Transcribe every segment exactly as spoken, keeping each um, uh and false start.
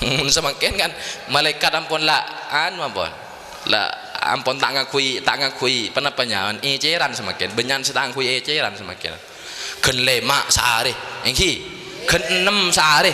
Mon samangkèn kan malaèkat ampon la, anu ampon. La ampon ta' ngakuy, ta' ngakuy ponapa nyamana, ècèran samangkèn. Bânnya'an sè ta' ngakuy ècèran samangkèn. Ghân lèma' saarè, èngghi. Ghân ennem saarè.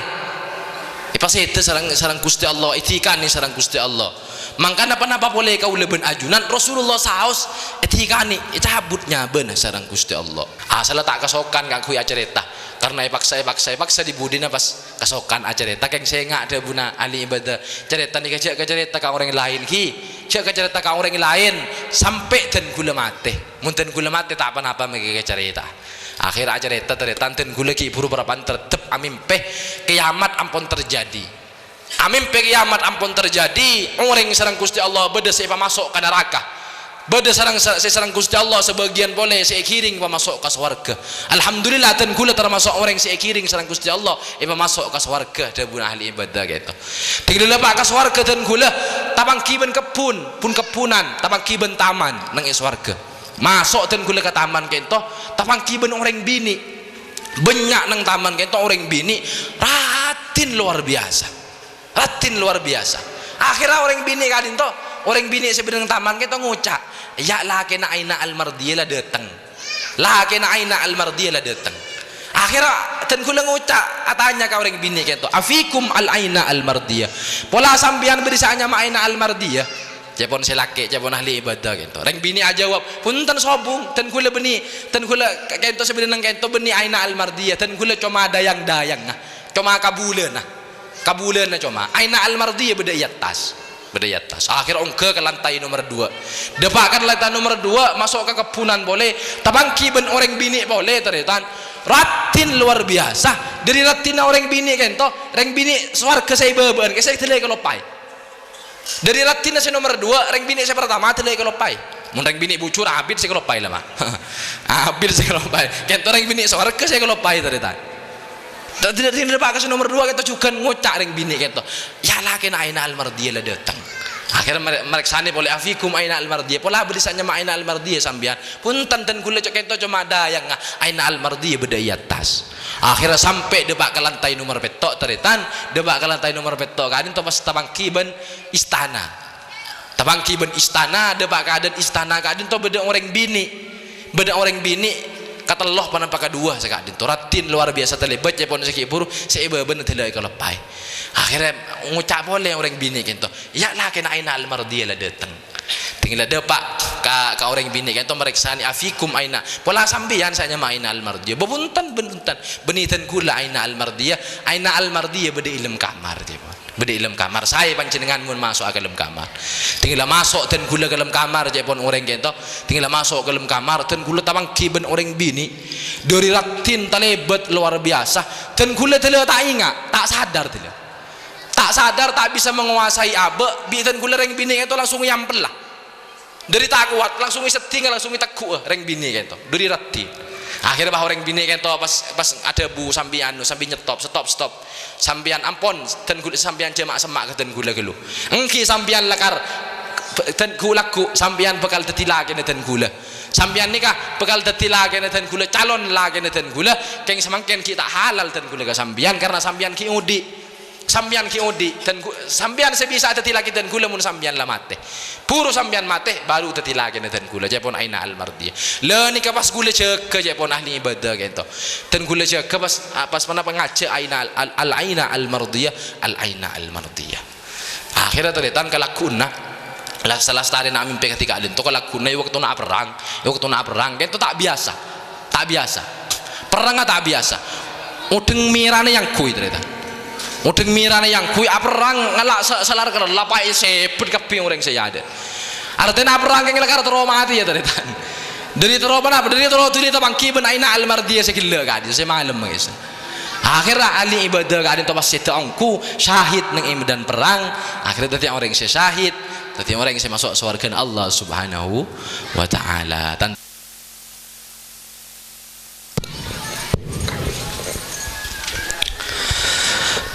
Èpasèdhâ sareng, sareng Ghustè Allah, èdikanè sareng Ghustè Allah. Mangkana ponapa polè kaulâ bân ajunan, Rasulullah saos èdikanè, ècabut nyabâna sareng Ghustè Allah. Asalla ta' kasokan kaangghuy acarèta. Karna èpaksa, èpaksa, èpaksa, dhi-budhina pas kasokan acarèta, kèng sènga' dhâbuna ahli ibadah. Carèta nèka jhâ' kacarèta ka orèng laèn, ghi. Jhâ' kacarèta ka orèng laèn, sampè' dân ghulâ matè. Mon dân ghulâ matè, ta' ponapa mèkè kacarèta. Akhèr acarèta, tarètan dân ghulâ ghi' bhuru parappa'na terdhep amèmpè kèyamat ampon terjadi. Amèmpè kèyamat ampon terjadi, orèng sareng Ghustè Allah bâdâ sè èpamaso' ka naraka. Bâdâ sareng, sè sareng Ghustè Allah sabâgiyân polè sè èghirèng èpamaso' ka sowarghâ. Alhamdulillah, dân ghulâ tamaso' orèng sè èghirèng sareng Ghustè Allah èpamaso' ka sowarghâ, dhâbuna ahli ibadah ka'dinto. Dhing lèlèpa' ka sowarghâ dân ghulâ, tapangghi bân kebbhun, bun-kebbhunan, tapangghi bân taman neng è sowarghâ. Maso' dân ghulâ ka taman ka'dinto, tapangghi bân orèng binè'. Bânnya' neng taman ka'dinto orèng binè', raddhin luar biasa. Raddhin luar biasa. Akhèrra orèng binè' ka'dinto, orèng binè' sè bâdâ neng taman ka'dinto ngoca', "Iyâ, lakèna Aina Al-Mardiyah la dâteng. Lakèna Aina Al-Mardiyah la dâteng." Akhèrra dân ghulâ ngoca', atanya ka orèng binè' ka'dinto, "Afikum Al-Aina Al-Mardiyah? Pola sampèyan bâdâ sè anyama Aina Al-Mardiyah?" Ca'èpon sè lakè', ca'èpon ahli ibadah ka'dinto. Rèng binè' ajâwâb, "Bhunten sobung, dân ghulâ bânnè, dân ghulâ ka'dinto sè bâdâ neng ka'dinto bânnè Aina Al-Mardiyah, dân ghulâ coma dayang-dayangnga, coma kabulâna." Kabulâna coma, Aina Al-Mardiyah bâdâ è attas. Bâdâ è attas. Akhèr ongghâ ka lantai nomer dua. Dâpa' ka lantai nomer dua, maso' ka kebbhunan polè, tapangghi bân orèng binè' polè, tarètan. Raddhin luar biasa. Dâri raddhinna orèng binè' ka'dinto, rèng binè' sowarghâ sè èbâbâ'ân, kèsè dâlâ èkaloppaè. Dâri raddhinna sè nomer dua, rèng binè' sè partama dâlâ èkaloppaè. Mon rèng binè' bujur, abit sè èkaloppaè la, Ma. Abit sè èkaloppaè. Ka'dinto rèng binè' sowarghâ sè èkaloppaè, tarètan. Dâri, dâri, dâri dâpa' ka sè nomer dua ka'dinto jhughân ngoca' rèng binè' ka'dinto, "Iyâ, lakèna Aina Al-Mardiyah la dâteng." Akhèrra marè-, marèksanè polè, "Afikum Aina Al-Mardiyah? Pola bâdâ sè anyama Aina Al-Mardiyah sampèyan?" "Bhunten, dân ghulâ ca'èpon ka'dinto coma dayang, Aina Al-Mardiyah bâdâ è attas." Akhèrra sampè' dâpa' ka lantai nomer pètto', tarètan. Dâpa' ka lantai nomer pètto' ka'dinto pas tapangghi bân istana. Tapangghi bân istana, dâpa' ka dâ' istana ka'dinto bâdâ orèng binè'. Bâdâ orèng binè' katello' ponapa kadhuwâ sè ka'dinto. Raddhin luar biasa talèbât, ca'èpon sè ghi' bhuru, sè èbâbâ'ân dâlâ èkaloppaè. Akhèrra ngoca' polè orèng binè' ka'dinto, "Iyâ, lakèna Aina Al-Mardiyah la dâteng." Dhing la dâpa' ka, ka orèng binè' ka'dinto marèksanè, "Afikum Aina? Pola sampèyan sè anyama Aina Al-Mardiyah?" "Bhunten, bhunten. Bânnè dân ghulâ Aina Al-Mardiyah. Aina Al-Mardiyah bâdâ è lem kamar," ca'èpon. "Bâdâ è lem kamar, saè panjhennengngan mon maso'a ka lem kamar." Dhing la maso' dân ghulâ ka lem kamar, ca'èpon orèng ka'dinto. Dhing la maso' ka lem kamar, dân ghulâ tapangghi bân orèng binè'. Dâri raddhin talèbât luar biasa, dân ghulâ dâlâ ta' enga', ta' sadar dâlâ. Ta' sadar, ta' bisa menguasai abâ', bi' dân ghulâ rèng binè' ka'dinto langsung èampella. Dâri ta' kowat, langsung èseddhingnga, langsung ètegghu'â rèng binè' ka'dinto. Dâri raddhin. Akhèrra pas orèng binè' ka'dinto pas, pas adhâbu sambi anu, sambi nyetop, "Stop, stop. Sampèyan ampon, dân ghulâ, sampèyan jhâ' ma'-semma' ka dân ghulâ ghâllu. Èngghi sampèyan lakar dân ghu-, lagghu', sampèyan bhâkal dhâddhi lakèna dân ghulâ. Sampèyan nèka bhâkal dhâddhi lakèna dân ghulâ, calon lakèna dân ghulâ, kèng samangkèn ghi' ta' halal dân ghulâ ka sampèyan, karna sampèyan ghi' odi'." Sampèyan ghi' odi', dân ghu-, sampèyan sè bisa dhâddhi lakè dân ghulâ mon sampèyan la matè. Buru sampèyan matè, baru dhâddhi lakèna dân ghulâ, ca'èpon Aina Al-Mardiyah. La nèka pas ghulâ jâgâ, ca'èpon ahli ibadah ka'dinto. Dân ghulâ jâgâ pas, pas ponapa ngajhâk Aina Al-, Al-, Al-Aina Al-Mardiyah, Al-Aina Al-Mardiyah. Akhèrra tarètan kalagghu'ânna, la-, salastarèna amèmpè kadhi ka'dinto kalagghu'ânna è bâktona aperrang, è bâktona aperrang, ka'dinto ta' biyasa. Ta' biyasa. Perrangnga ta' biyasa. Odheng mèrana èyangghuy, tarètan. Odheng mèrana èyangghuy, aperrang ngala' sa-, salar-kellar, la paè sèbât kabbhi orèng sè è adâ'. Artèna aperrang kèng lakar terro matè, ya, tarètan. Dâri terro ponapa? Dâri terro dhuli tapangghi bân Aina Al-Mardiyah sè ghellâ' ka'dinto, sè malem, guys. Akhèrra ahli ibadah ka'dinto pas sèdhâ ongghu syahid neng è medan perrang, akhèrra dhâddhi orèng sè syahid, dhâddhi orèng sè maso' sowarghâna Allah Subhanahu wa Ta'ala. Tan-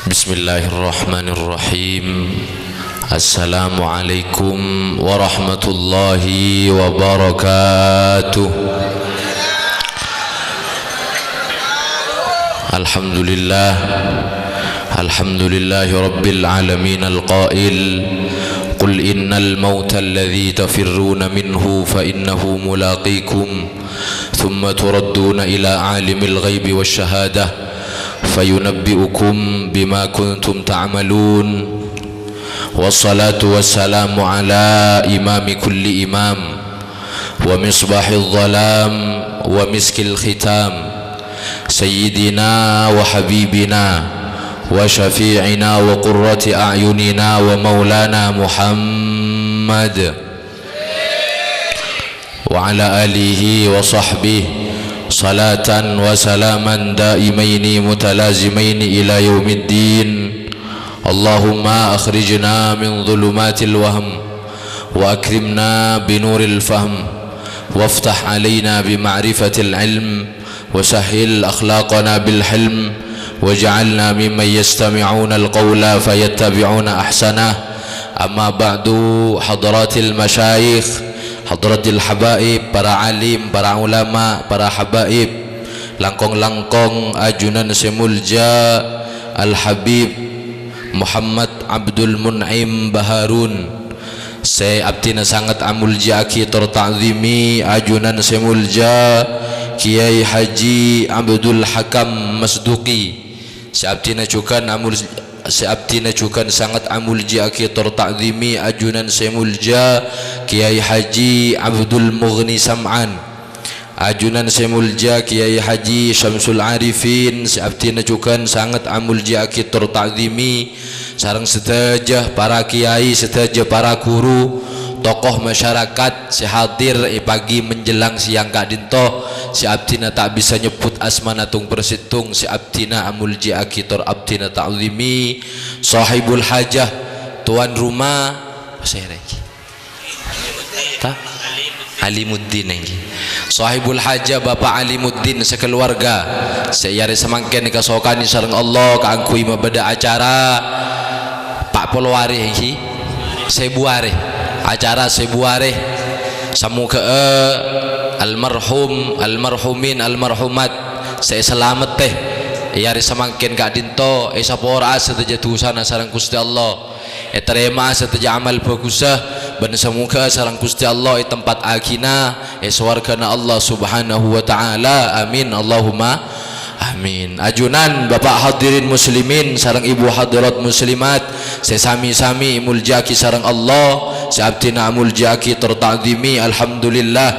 Bismillahirrahmanirrahim. Assalamualaikum warahmatullahi wabarakatuh. Alhamdulillah. الحمد لله رب العالمين القائل: "قل إن الموت الذي تفرون منه فإنه ملاقيكم، ثم تردون إلى عالم الغيب والشهادة فينبئكم بما كنتم تعملون." والصلاة والسلام على إمام كل إمام، ومصباح الظلام، ومسك الختام، سيدنا وحبيبنا وشفيعنا وقرة أعيننا ومولانا محمد، وعلى آله وصحبه، صلاة وسلاما دائمين متلازمين إلى يوم الدين. اللهم أخرجنا من ظلمات الوهم، وأكرمنا بنور الفهم، وافتح علينا بمعرفة العلم، وسهل أخلاقنا بالحلم، واجعلنا ممن يستمعون القول فيتبعون أحسنه. أما بعد، حضرات المشايخ، حضرات الحبائب، para alim, para ulama, para habaib, langkong-langkong ajunan sè molja Al-Habib Muhammad Abdul Mun'im Baharun, sè abdhina sanget amolja'aghi tor ta'zimi ajunan sè molja Kiai Haji Abdul Hakam Masduki, sè abdhina jughân amol-, sè abdhina jughân sanget amolja'aghi tor ta'zimi ajunan sè molja Kiai Haji Abdul Mughni Sam'an. Ajunan sè molja Kiai Haji Syamsul Arifin, sè abdhina jughân sanget amolja'aghi tor ta'zimi, sareng sadhâjâ para kiai, sadhâjâ para ghuru, tokoh masyarakat sè hadir è pagi menjelang siang ka'dinto, sè abdhina ta' bisa nyebbhut asmana tong-persèttong, sè abdhina amolja'aghi tor abdhina ta'zimi, sahibul hajah, tuan rumah, sèrè. Ta? Alimuddin èngghi. Sahibul hajah Bapak Alimuddin sakaluwarga sè è arè samangkèn èkasokanè sareng Allah kaangghuy mabâdâ acara pa' polo arè èngghi. Sèbu arè. Acara sèbu arè. Samoghâ'â almarhum, almarhumin, almarhumat sè èsalamettè è arè samangkèn ka'dinto èsapora'a sadhâjâ dhusana sareng Ghustè Allah. Ètarèma'a sadhâjâ amal bhâghussa, bân samoghâ sareng Ghustè Allah ètempat'aghina è sowarghâna Allah Subhanahu wa Ta'ala. Amin, Allahumma amin. Ajunan Bapak hadirin muslimin sareng Ibu hadirat muslimat sè sami-sami èmolja'aghi sareng Allah, sè abdhina amolja'aghi tor ta'zimi, alhamdulillah,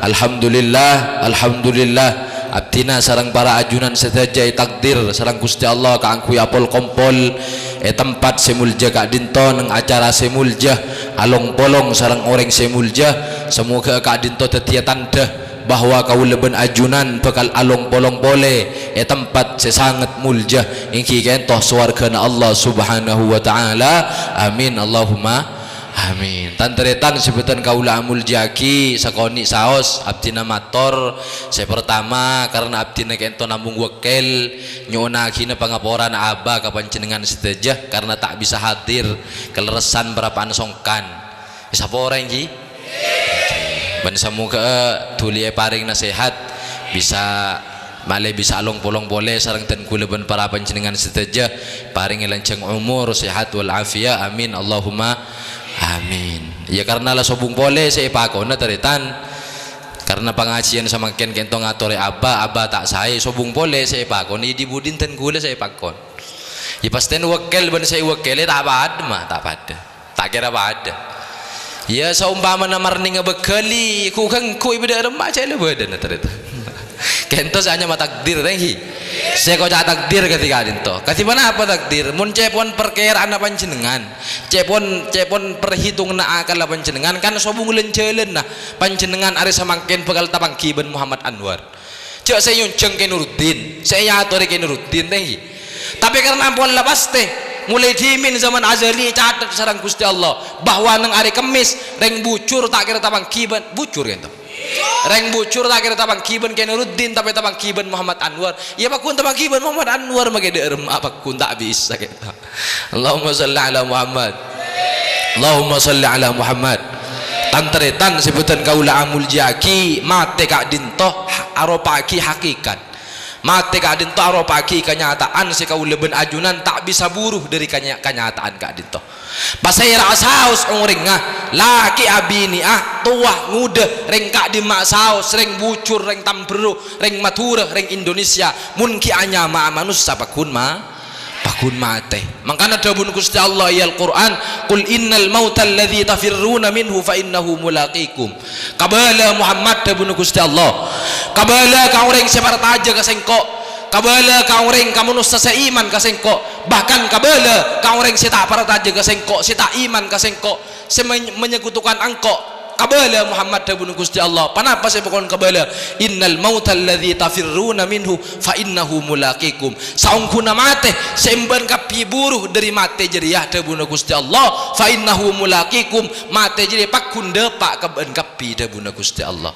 alhamdulillah, alhamdulillah. Abdhina sareng para ajunan sadhâjâ ètakdir sareng Ghustè Allah kaangghuy apol-kompol è tempat sè molja ka'dinto, neng acara sè molja, along-polong sareng orèng sè molja. Samoghâ ka'dinto dhâddhiyâ tandhâ bahwa kaulâ bân ajunan bhâkal along-polong polè è tempat sè sanget molja, èngghi ka'dinto sowarghâna Allah Subhanahu wa Ta'ala. Amin, Allahumma amin. Tan-tarètan sè bhâdhân kaulâ amolja'aghi, sakonè' saos abdhina mator. Sè partama, karna abdhina ka'dinto namong wèkkèl, nyo'onaghina pangaporana Aba ka panjhennengngan sadhâjâ karna ta' bisa hadir, kalerressan parappa'na songkan. Èsapora, èngghi? Bân samoghâ dhuli èparèng nasehat, bisa malè bisa along-polong polè sareng dhân kaulâ bân para panjhennengngan sadhâjâ, parèngè lanjhâng omor, sehat wal afiat. Amin, Allahumma amin. Ya, karna la sobung polè sè èpakona, tarètan. Karna pangajiân samangkèn ka'dinto ngatorè Aba, Aba ta' saè, sobung polè sè èpakon, è dhi-budhi dhân kaulâ sè èpakon. Ya, pastèn wèkkèl bân sè èwèkkèlè ta' padâ, ma, ta' padâ. Ta' kèra padâ. Ya, saompamana marnèngnga bâghâli, ghu-ghângghu è bâdâ remma cè' la bâdâna tarètan. Ka'dinto sè anyama takdir, ta' èngghi? Sè èkoca' takdir kadhi ka'dinto. Kadhi ponapa takdir? Mon cèpon parkèra'anna panjhennengngan, cèpon, cèpon parhitunganna akalla panjhennengngan, kan sobung lan-jhâlânna panjhennengngan arè samangkèn bhâkal tapangghi bân Muhammad Anwar. Jhâ' sè nyonjhâng Kè Nuruddin, sè èyatorè Kè Nuruddin, ta' èngghi? Tapè karna ampon la pastè, molaè dhimèn zaman azali ècatet sareng Ghustè Allah bahwa neng arè Kemmès, rèng Bujur ta' kèra tapangghi bân, Bujur ka'dinto. Rèng Bujur ta' kèra tapangghi bân Kè Nuruddin, tapè tapangghi bân Muhammad Anwar. Ya, pagghun tapangghi bân Muhammad Anwar, makè dâ' remma pagghun ta' bisa ka'dinto. Allahumma shalli ala Muhammad. Allahumma shalli ala Muhammad. Tan-tarètan sè bhâdhân kaulâ amolja'aghi, matè ka'dinto aropa'aghi hakikat. Matè ka'dinto aropa'aghi kanyata'an sè kaulâ bân ajunan ta' bisa buru dhâri kanya-, kanyata'an ka'dinto. Pasèra'a saos orèngnga, lakè' abinè'a, towa ngodâ, rèng ka'dimma'a saos, rèng bujur, rèng tamberru, rèng Madhurâ, rèng Indonesia, mon ghi' anyama'a manossa paggun ma-, paggun matè. Mangkana dhâbuna Ghustè Allah è Al-Qur'an, "Qul innal mautal ladzi tafirruna minhu fa innahu mulaqikum." Kabâlâ Muhammad, dhâbuna Ghustè Allah. Kabâlâ ka orèng sè partajâ ka Sèngko'. Kabâlâ ka orèng, ka manossa sè iman ka Sèngko'. Bahkan kabâlâ ka orèng sè ta' partajâ ka Sèngko', sè ta' iman ka Sèngko', sè men-, menyekutukan Engko'. Kabâlâ Muhammad, dhâbuna Ghustè Allah. Ponapa sè èpakon kabâlâ? "Innal mautal ladzi tafirruna minhu fa innahu mulaqikum." Saongghuna matè sè bâ'na kabbhi buru dhâri matè jârèya, dhâbuna Ghustè Allah, "Fa innahu mulaqikum." Matè jârèya paggun dâpa' ka bâ'na kabbhi, dhâbuna Ghustè Allah.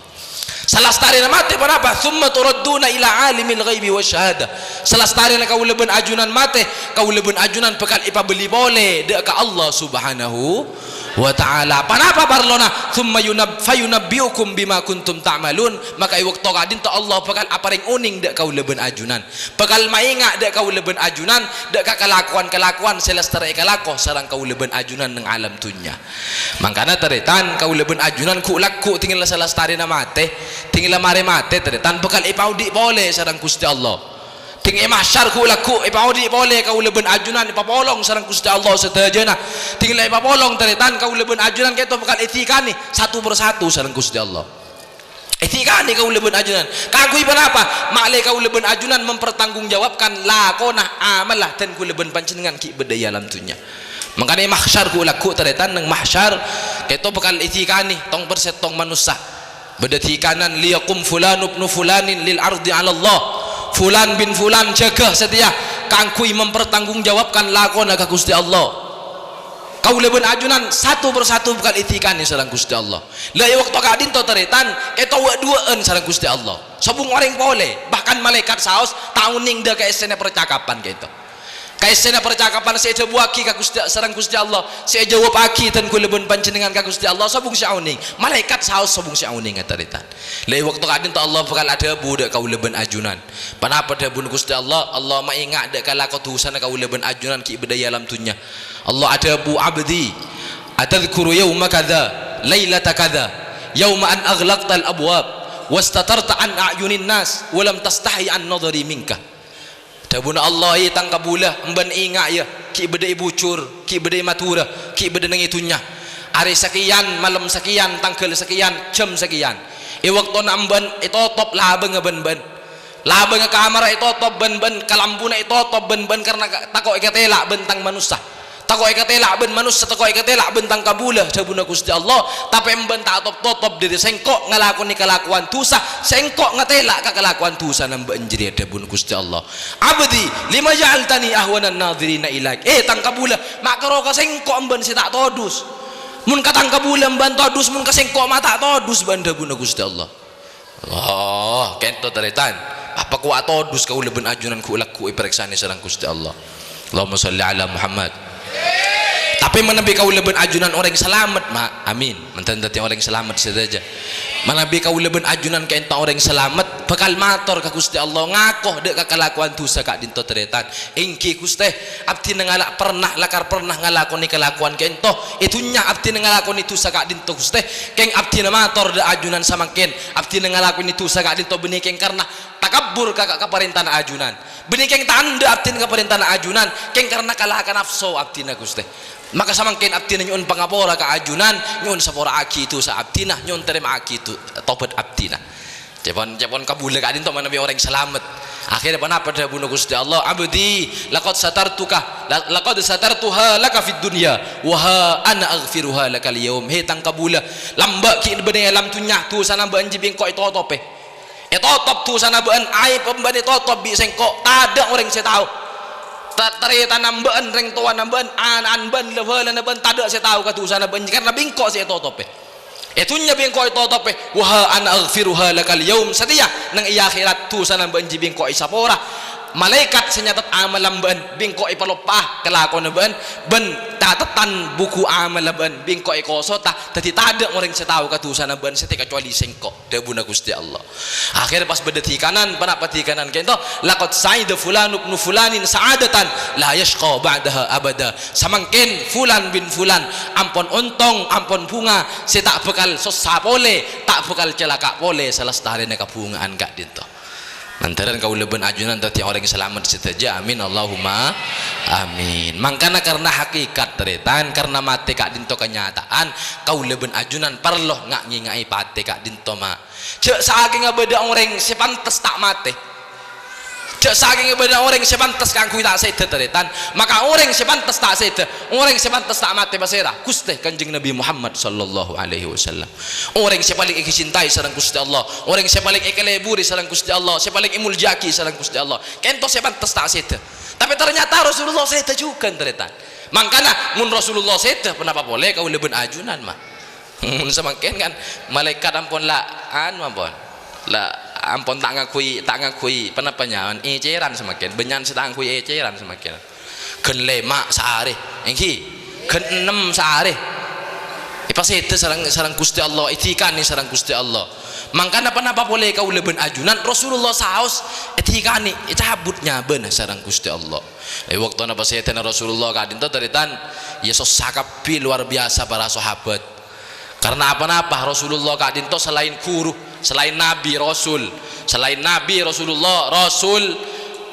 Salastarèna matè ponapa? "Tsumma turadduna ila alimil ghaibi wasyahadah." Salastarèna kaulâ bân ajunan matè, kaulâ bân ajunan bhâkal èpabâli polè dâ' ka Allah Subhanahu wa Ta'ala. Ponapa parlona? "Tsumma yunab-, fayunabbi'ukum bima kuntum ta'malun." Maka è bâkto ka'dinto Allah bhâkal aparèng onèng dâ' kaulâ bân ajunan. Bhâkal maènga' dâ' kaulâ bân ajunan dâ' ka kalakowan-kalakowan sè lastarè èkalako sareng kaulâ bân ajunan neng alam dhunnya. Mangkana, tarètan, kaulâ bân ajunan ghu'-lagghu' tèngghâl salastarèna matè, tèngghâl marè matè, tarètan, bhâkal èpaodi' polè sareng Ghustè Allah. Tèng è mahsyar ghu'-lagghu' èpaodi' polè kaulâ bân ajunan èpapolong sareng Ghustè Allah sadhâjâna. Tèngghâl èpapolong, tarètan, kaulâ bân ajunan kèto bhâkal èdhikanè satu persatu sareng Ghustè Allah. Èdhikanè kaulâ bân ajunan. Kaangghuy ponapa? Ma'lè kaulâ bân ajunan mempertanggungjawabkan lakona amalla dhân kaulâ bân panjhennengngan ghi' bâdâ è alam dhunnya. Mangkana è mahsyar ghu'-lagghu', tarètan, neng mahsyar kèto bhâkal èdhikanè tong per sèttong manossa. Bâdâ dhikanan, "Liyaqum fulan ibnu fulanin lil ardi 'alallah." Fulan bin fulan jâgâ satèya kaangghuy mempertanggungjawabkan lakona ka Ghustè Allah. Kaulâ bân ajunan satu persatu bhâkal èdhikanè sareng Ghustè Allah. La, è bâkto ka'dinto, tarètan, kèto wâ'-duwâ'ân sareng Ghustè Allah. Sobung orèng polè, bahkan malaèkat saos ta' onèng dâ' ka èssèna parcakapan kèto. Ka èssèna parcakapan sè èdhâbuwâghi ka Ghustè, sareng Ghustè Allah, sè èjâwâbâghi dhân kaulâ bân panjhennengngan ka Ghustè Allah, sobung sè aonèng. Malaèkat saos sobung sè aonèng, tarètan. La, è bâkto ka'dinto Allah bhâkal adhâbu dâ' kaulâ bân ajunan, "Ponapa dhâbuna Ghustè Allah? Allah maènga' dâ' ka lako dhusana kaulâ bân ajunan ghi' bâdâ è alam dhunnya." Allah adhâbu, "Abdi, atadzkuru yauma kadza, lailata kadza, yauma an aghlaqtal abwab, wastatarta an a'yunin nas, wa lam tastahi an nadhari minka." Dhâbuna Allah, "È, tang kabulâ, emban ènga', yâ, ghi' bâdâ è Bujur, ghi' bâdâ è Madhurâ, ghi' bâdâ neng è dhunnya. Arè sakèyan, malem sakèyan, tangghâl sakèyan, jhâm sakèyan. È bâktona emban ètotop labângnga bân bâ'na. Labângnga kamarra ètotop bân bâ'na, kalampuna ètotop bân bâ'na, karna ka-, tako' èkatèla' bân tang manossa. Tako' èkatèla' bân manossa, tako' èkatèla' bân tang kabulâ," dhâbuna Ghustè Allah, "tapè emban ta' totop-totop dhâri Sèngko' ngalakonè kalakowan dhusa, Sèngko' ngatèla' ka kalakowan dhusana bâ'na jârèya," dhâbuna Ghustè Allah. "Abdi, lima ja'altani ahwanan nadhirina ilaik?" È, tang kabulâ, ma' karo ka Sèngko' emban sè ta' todus. Mon ka tang kabulâ emban todus, mon ka Sèngko' ma' ta' todus bâ'na, dhâbuna Ghustè Allah. Allah, kènto tarètan. Apa kowa todus kaulâ bân ajunan ghu'-lagghu' èparèksanè sareng Ghustè Allah. Allahumma shalli ala Muhammad. Tapè manabi kaulâ bân ajunan orèng salamet, ma'. Amin. Mantan dhâddhi orèng salamet sadhâjâ. Manabi kaulâ bân ajunan kènto orèng salamet, bhâkal mator ka Ghustè Allah, ngako dâ' ka kalakowan dhusa ka'dinto tarètan. Èngghi, Ghustè, abdhina ngala' pernah, lakar pernah ngalakonè kalakowan kènto. È dhunnya abdhina ngalakonè dhusa ka'dinto, Ghustè. Kèng abdhina mator dâ' ajunan samangkèn. Abdhina ngalakonè dhusa ka'dinto bânnè kèng karna takabbur ka, ka, ka parèntana ajunan. Bânnè kèng ta' endâ' abdhina ka parèntana ajunan, kèng karna kala ka nafso abdhina, Ghustè. Maka samangkèn abdhina nyo'on pangapora ka ajunan, nyo'on sapora'aghi dhusa abdhina, nyo'on tarèma'aghi du-, tobhât abdhina. Ca'èpon, ca'èpon kabulâ ka'dinto manabi orèng salamet. Akhèrra ponapa dhâbuna Ghustè Allah, "Abdi, laqad satartuka, la-, laqad satartuha laka fid dunya, wa ha ana aghfiruha lakal yaum." Hè tang kabulâ, lambâ' ghi' bâdâ è alam dhunnya, dhusana bâ'na jiyâ bi' Engko' ètotopè. Ètotop dhusana bâ'na, aèb bâ'na ètotop bi' Sèngko', tadâ' orèng sè tao. Ta-, tarètanna bâ'na, rèng towana bâ'na, ana'na bâ'na, la-bhâlâna bâ'na, tadâ' sè tao ka dhusana bâ'na, karna bi' Engko' sè ètotopè. È dhunnya bi' Engko' ètotopè, "Wa ha ana aghfiruha lakal yaum." Satèya neng è akhèrat dhusana bâ'na jiyâ bi' Engko' èsapora. Malaèkat sè nyatet amalla bâ'ân bi' engko' èpaloppa'a kalakowanna bâ'ân, bân catetan buku amalla bâ'ân bi' engko' èkosodhâ, dhâddhi tadâ' orèng sè tao ka dhusana bâ'ân satèya kacuali sèngko', dhâbuna Ghustè Allah. Akhèr pas bâdâ dhikanan, ponapa dhikanan ka'dinto? "Laqad sa'ida fulan ibnu fulanin sa'adatan la yasyqa ba'daha abada." Samangkèn fulan bin fulan ampon ontong, ampon bhunga, sè ta' bhâkal sossa polè, ta' bhâkal calaka' polè salastarèna kabhunga'an ka'dinto. Mandhârân kaulâ bân ajunan dhâddhi orèng salamet sadhâjâ. Amin, Allahumma amin. Mangkana karna hakikat, tarètan, karna matè ka'dinto kanyata'an, kaulâ bân ajunan parlo nga'-, ngènga'è patè ka'dinto, ma'. Jhâ' sakènga bâdâ orèng sè pantes ta' matè. Jhâ' sakènga bâdâ orèng sè pantes kaangghuy ta' sèdhâ, tarètan. Maka orèng sè pantes ta' sèdhâ, orèng sè pantes ta' matè pasèra? Ghustè Kanjeng Nabi Muhammad sallallahu alaihi wasallam. Orèng sè palèng èkacintai sareng Ghustè Allah, orèng sè palèng èkaleburi sareng Ghustè Allah, sè palèng èmoljâ'aghi sareng Ghustè Allah. Ka'dinto sè pantes ta' sèdhâ. Tapè ternyata Rasulullah sèdhâ jhughân, tarètan. Mangkana, mon Rasulullah sèdhâ, ponapa polè kaulâ bân ajunan, ma'? Mon samangkèn kan malaèkat ampon la, anu ampon. La ampon ta' ngaangghuy, ta' ngaangghuy ponapa nyaman, ècèran samangkèn. Bânnya'an sè ta' ngaangghuy ècèran samangkèn. Ghân lèma' saarè, èngghi. Ghân ennem saarè. Èpasèdhâ sareng, sareng Ghustè Allah, èdhikanè sareng Ghustè Allah. Mangkana ponapa polè kaulâ bân ajunan, Rasulullah saos èdhikanè, ècabut nyabâna sareng Ghustè Allah. È bâktona pasèdhâna Rasulullah ka'dinto, tarètan, ya sossa kabbhi, luar biasa para sahabat. Karna apa-napa Rasulullah ka'dinto salaèn ghuru, salaèn nabi, rasul. Salaèn nabi, Rasulullah, rasul,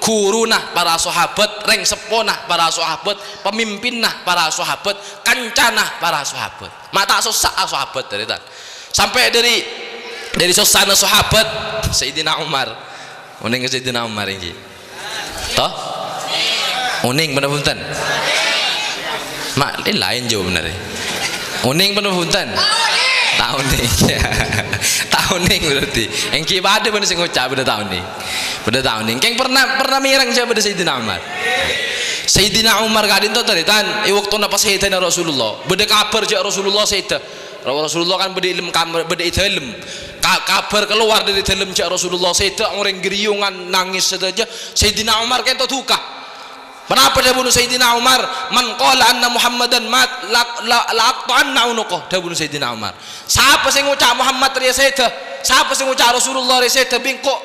ghuruna para sahabat, rèng seppona para sahabat, pamimpinna para sahabat, kancana para sahabat. Ma' ta' sossa'a sahabat, tarètan. Sampè' dâri, dâri sossana sahabat, Sayyidina Umar. Onèng ka Sayyidina Umar, èngghi. Toh? Onèng ponapa bhunten? Ma', eh, laèn jâwâbbhâ bhender. Onèng ponapa bhunten? Ta' onèng. Ta' onèng berarti. Èngghi padâ bân sè ngoca' padâ ta' onèng. Padâ ta' onèng. Kèng pernah, pernah mèreng sè bâdâ Sayyidina Umar. Sayyidina Umar ka'dinto tarètan, è bâktona pasèdhâna Rasulullah. Bâdâ kabhâr jhâ' Rasulullah sèdhâ. Rasulullah kan bâdâ è dâlem kamar, bâdâ è dâlem. Ka-, kabhâr kalowar dâri dâlem jhâ' Rasulullah sèdhâ, orèng gheriyongan, nangès sadhâjâ. Sayyidina Umar ka'dinto duka. Ponapa dhâbuna Sayyidina Umar? "Man qala anna Muhammadan mat, la, la, la aqta'anna unuqah," dhâbuna Sayyidina Umar. Sapa sè ngoca' Muhammad rèya sèdhâ, sapa sè ngoca' Rasulullah rèya sèdhâ, bi' engko'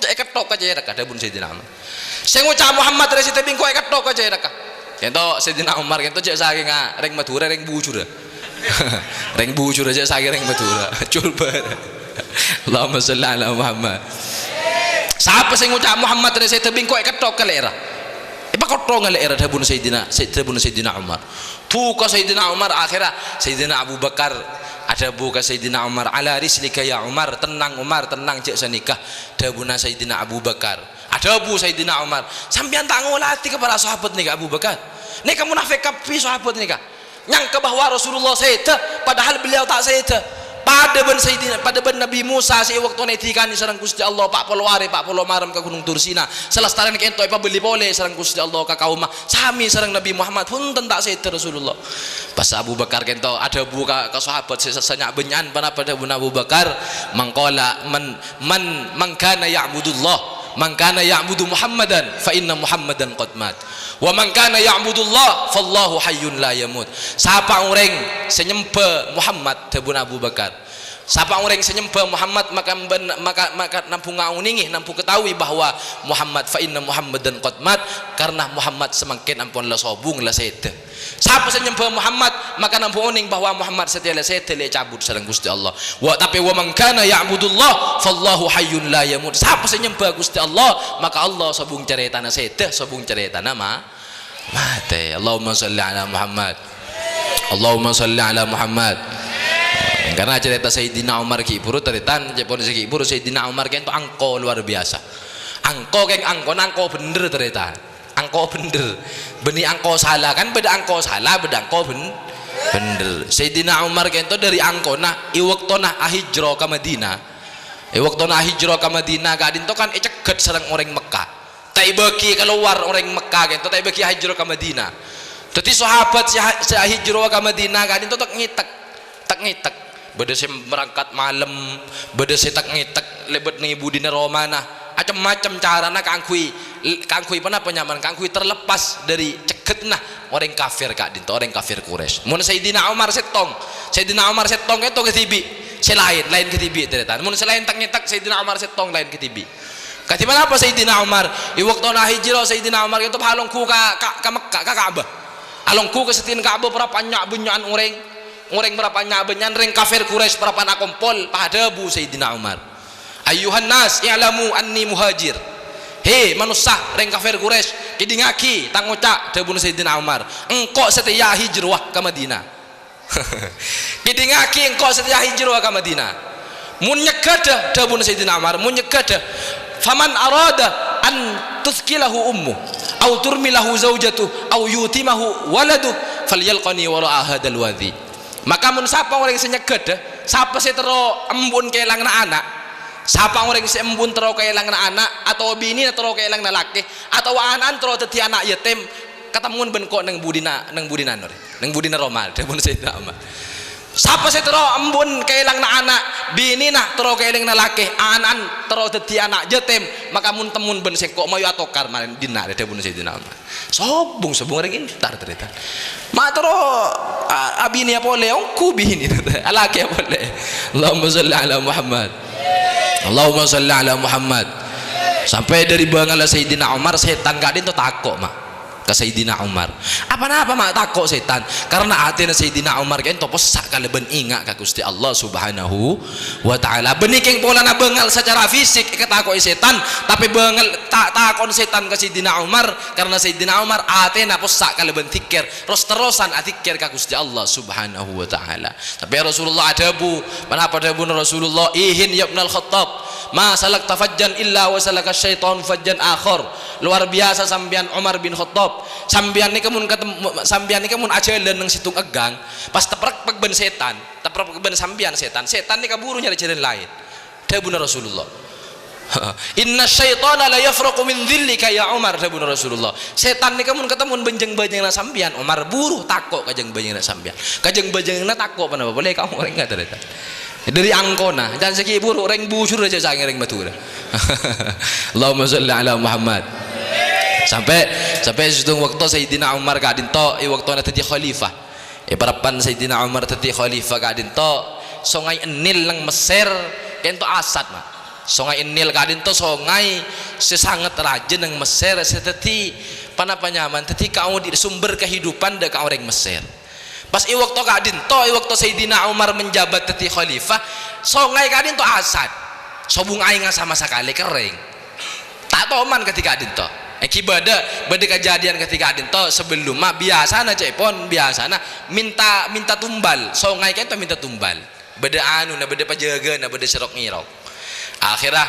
èketthok ka cèrèka, dhâbuna Sayyidina Umar. Sè ngoca' Muhammad rèya sèdhâ, bi' engko' èketthok ka cèrèka. Ka'dinto Sayyidina Umar ka'dinto jhâ' sakènga rèng Madhurâ, rèng bujurâ. Rèng bujurâ jhâ' sakènga rèng Madhurâ. Coba. Allahumma shalli ala Muhammad. Sapa sè ngoca' Muhammad rèya sèdhâ, bi' engko' èketthok ka lè'èrra. Èpaketthok ka lè'èrra, dhâbuna Sayyidina, Sè-, dhâbuna Sayyidina Umar. Duka Sayyidina Umar, akhèrra Sayyidina Abu Bakar adhâbu ka Sayyidina Umar, "Ala rislika ya Umar, tennang Umar, tennang, jhâ' sanèka," dhâbuna Sayyidina Abu Bakar. Adhâbu Sayyidina Umar, "Sampèyan ta' ngolatè ka para sahabat nèka, Abu Bakar? Nèka monafèk kabbhi sahabat nèka. Nyangka bahwa Rasulullah sèdhâ, padahal beliau ta' sèdhâ. Padâ bân Sayyidina, padâ bân Nabi Musa sè è bâktona èdhikanè sareng Ghustè Allah, pa' polo arè, pa' polo malem ka Ghunong Tursina. Salastarèna ka'dinto èpabâli polè sareng Ghustè Allah ka kaomma, samè sareng Nabi Muhammad, bhunten ta' sèdhâ Rasulullah." Pas Abu Bakar ka'dinto adhâbu ka, ka sahabat sè sanya' bânnya'an, ponapa dhâbuna Abu Bakar? "Man qala, man, man, man kana ya'budullah, man kana ya'budu Muhammadan, fa inna Muhammadan qad mat. Wa man kana ya'budullah, fallahu hayyun la yamut." Sapa orèng sè nyembhâ Muhammad, dhâbuna Abu Bakar. Sapa orèng sè nyembhâ Muhammad, maka bân-, maka, maka nambu ngaonèngè, nambu ketahui bahwa Muhammad, fa inna Muhammadan qad mat, karna Muhammad samangkèn ampon la sobung, la sèdhâ. Sapa sè nyembhâ Muhammad, maka nambu onèng bahwa Muhammad satèya la sèdhâ, la ècabut sareng Ghustè Allah. Wa, tapè, "Wa man kana ya'budullah, fallahu hayyun la yamut." Sapa sè nyembhâ Ghustè Allah, maka Allah sobung carètana sèdhâ, sobung carètana ma-, matè. Allahumma shalli ala Muhammad. Allahumma shalli ala Muhammad. Karna carèta Sayyidina Umar ghi' bhuru, tarètan, ca'èpon sè ghi' bhuru, Sayyidina Umar ka'dinto angko luar biasa. Angko, kèng, angkona angko bhender, tarètan. Angko bhender. Bânnè angko sala, kan bâdâ angko sala, bâdâ angko bhen-, bhender. Sayyidina Umar ka'dinto dâri angkona, è bâktona ahijra ka Madinah. È bâktona ahijra ka Madinah ka'dinto kan ècegghât sareng orèng Mekkah. Ta' èbâghi kalowar orèng Mekkah ka'dinto, ta' èbâghi ahijra ka Madinah. Dhâddhi sahabat sè ha-, sè ahijra ka Madinah ka'dinto tek-ngètek. Tek-ngètek. Bâdâ sè marangkat malem, bâdâ sè tek-ngètek lèbât neng è budina romana. Macem-macem carana kaangghuy, kaangghuy ponapa nyaman, kaangghuy terlepas dhâri cegghâddhâ orèng kafir ka'dinto, orèng kafir Quraisy. Mon Sayyidina Umar sèttong, Sayyidina Umar sèttong ka'dinto kadhibi', sè laèn, laèn kadhibi', tarètan. Mon sè laèn tek-ngètek, Sayyidina Umar sèttong laèn kadhibi'. Kadhi ponapa Sayyidina Umar? È bâktona hijrah, Sayyidina Umar ka'dinto alongghu ka, ka, ka Mekkah, ka Ka'bah. Alongghu ka sèddhina Ka'bah, para bânnya'-bânnya'an orèng. Orèng para bânnya'-bânnya'an, rèng kafir Quraisy para bân akompol, pas adhâbu Sayyidina Umar, "Ayyuhan nas, i'lamu anni muhajir." "Hè, manossa, rèng kafir Quraisy, kèdhingngaghi tang oca'," dhâbuna Sayyidina Umar. "Engko' satèya hijrah ka Madinah." "Kèdhingngaghi, engko' satèya hijrah ka Madinah." "Mon nyegghâdhâ," dhâbuna Sayyidina Umar, "mon nyegghâdhâ, faman arada an tuthqilahu ummu, au turmilahu zaujatu, au yutimahu waladu, falyalqani wara'a hadzal wadi." Maka mon sapa orèng sè nyegghâdhâ, sapa sè terro embu'en kaèlanganna ana', sapa orèng sè embu'en terro kaèlanganna ana', atabâ binèna terro kaèlanganna lakè, atabâ ana'na terro dhâddhi ana' yatim, katemmon bân engko' neng budina, neng budina nor, neng budina roma, dhâbuna Sayyidina Umar. Sapa sè terro embu'en kaèlanganna ana', binèna terro kaèlanganna lakè, ana'na terro dhâddhi ana' yatim, maka mon temmon bân sèngko', mayu atokar malèn dinna', dhâbuna Sayyidina Umar. Sobung, sobung orèng entar, tarètan. Ma' terro, a-, abinèya polè, ongghu binè, alakèya polè. Allahumma shalli ala Muhammad. Allahumma shalli ala Muhammad. Sampè' dhâri bângalla Sayyidina Umar, sètan ka'dinto tako', ma', ka Sayyidina Umar. Aponapa, ma', tako' sètan? Karna atèna Sayyidina Umar ka'dinto possa' kalabân enga' ka Ghustè Allah Subhanahu wa Ta'ala. Bânnè kèng polana bângal sacara fisik èkatako'è sètan, tapè bângal ta-, tako'na sètan ka Sayyidina Umar, karna Sayyidina Umar atèna possa' kalabân dzikkèr, ros-terrosan adzikkèr ka Ghustè Allah Subhanahu wa Ta'ala. Tapè Rasulullah adhâbu, ponapa dhâbuna Rasulullah? "Ihin ya Ibnal Khattab, ma salakta fajjan illa wa salaka syaitanu fajjan akhar." Luar biasa sampèyan Umar bin Khattab. Sampèyan nèka mon katem-, sampèyan nèka mon ajhâlân neng sèttong ègghâng, pas taprèk-prèk bân sètan, taprèk-prèk bân sampèyan sètan. Sètan nèka buru nyarè jhâlân laèn. Dhâbuna Rasulullah, "Inna syaitana la yafraqu min dhillika ya Umar," dhâbuna Rasulullah. Sètan nèka mon katemmon bân jâng-bâjânganna sampèyan, Umar, buru tako' ka jâng-bâjânganna sampèyan. Ka jâng-bâjânganna tako' ponapa polè ka orèng ka'dinto. Dhâri angkona, can sè ghi' buru rèng bujur jâ' sangèng rèng Madhurâ. Allahumma shalli ala Muhammad. Sampè', sampè' sèttong bâkto Sayyidina Umar ka'dinto, è bâktona dhâddhi khalifah. È parappa'na Sayyidina Umar dhâddhi khalifah ka'dinto, Songay Nil neng Messèr ka'dinto asat, ma'. Songay Nil ka'dinto songay sè sanget rajâ neng Messèr, sè dhâddhi ponapa nyaman, dhâddhi kaodi-, sumber kahidupan dâ' ka orèng Messèr. Pas è bâkto ka'dinto, è bâkto Sayyidina Umar menjabat dhâddhi khalifah, songay ka'dinto asat. Sobung aèngnga sama sakalè kerrèng. Ta' toman kadhi ka'dinto. Èngghi bâdâ, bâdâ kajhâdhiyân kadhi ka'dinto, sabellumma biyasana ca'èpon, biyasana minta, minta tumbal, songay ka'dinto minta tumbal. Bâdâ anuna, bâdâ pajâgâna, bâdâ sèrok-ngèrok. Akhèrra